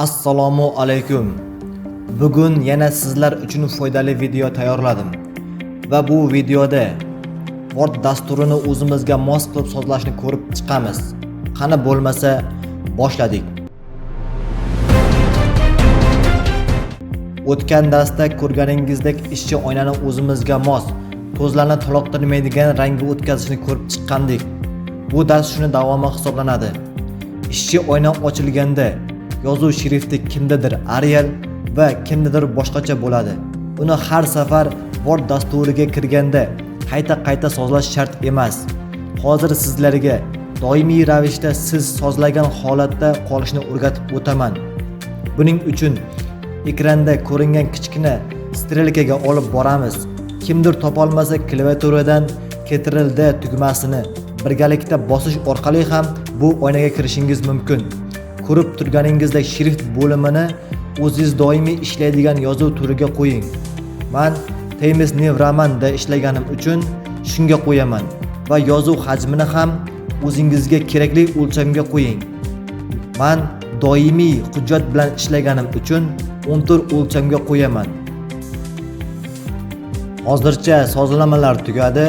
Assalomu alaykum. Bugun yana sizlar uchun foydali video tayyorladim. Va bu videoda Word dasturini o'zimizga mos qilib sozlashni ko'rib chiqamiz. Qani bo'lmasa, boshladik. O'tgan darsda ko'rganingizdek ishchi oynani o'zimizga mos, ko'zlarni toliqtirmaydigan rangga o'tkazishni ko'rib chiqqandik. Bu dars shuni davomi hisoblanadi. Ishchi oyna ochilganda yozuv shrifti kimdadir Arial va kimdadir boshqacha bo'ladi. Uni har safar Word dasturiga kirganda qayta-qayta sozlash shart emas. Hozir sizlarga doimiy ravishda siz sozlagan holatda qolishni o'rgatib o'taman. Buning uchun ekranda ko'ringan kichkina strelkaga olib boramiz. Kimdir topolmasa, klaviaturadan Ctrl D tugmasini birgalikda bosish orqali ham bu oynaga kirishingiz mumkin. Ko'rib turganingizdek, shrift bo'limini o'zingiz doimiy ishlaydigan yozuv turiga qo'ying. Man Times New Roman'da ishlaganim uchun shunga qo'yaman va yozuv hajmini ham o'zingizga kerakli o'lchamga qo'ying. Man doimiy hujjat bilan ishlaganim uchun 14 o'lchamga qo'yaman. Hozircha sozlamalar tugadi.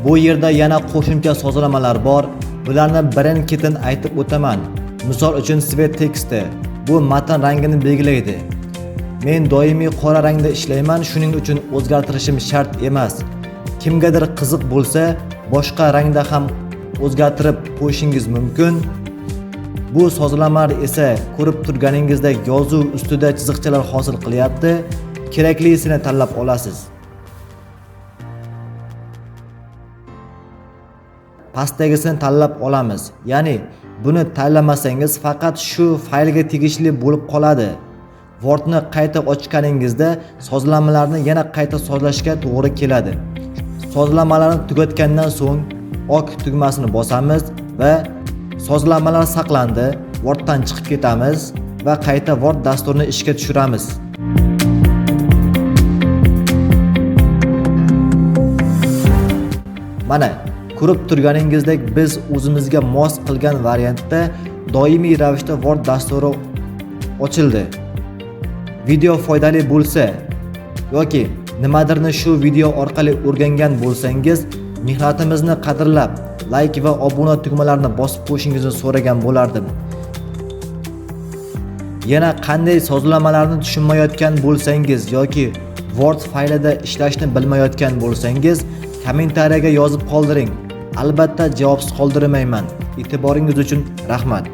Bu yerda yana qo'shimcha sozlamalar bor. Bularni birin-ketin aytib o'taman. Misol uchun, цвет текста. Bu matn rangini belgilaydi. Men doimiy qora rangda ishlayman, shuning uchun o'zgartirishim shart emas. Kimgadir qiziq bo'lsa, boshqa rangda ham o'zgartirib qo'yishingiz mumkin. Bu sozlamalar esa ko'rib turganingizdek yozuv ustida chiziqchalar hosil qilyapti. Keraklisini tanlab olasiz. Pastdagisini tanlab olamiz. Ya'ni buni tanlamasangiz faqat shu faylga tegishli bo'lib qoladi. Wordni qayta ochganingizda sozlamalarni yana qayta sozlashga to'g'ri keladi. Sozlamalarni tugatgandan so'ng OK tugmasini bosamiz va sozlamalar saqlandi. Worddan chiqib ketamiz va qayta Word dasturini ishga tushiramiz. Mana ko'rib turganingizdek, biz o'zimizga mos qilgan variantda doimiy ravishda Word dasturi ochildi. Video foydali bo'lsa yoki nimadirni shu video orqali o'rgangan bo'lsangiz, mehnatimizni qadrlab, like va obuna tugmalarini bosib qo'yishingizni so'ragan bo'lardim. Yana qanday sozlamalarni tushunmayotgan bo'lsangiz yoki Word faylida ishlashni bilmayotgan bo'lsangiz, kommentariyaga yozib qoldiring. Albatta javobsiz qoldirmayman. E'tiboringiz uchun rahmat.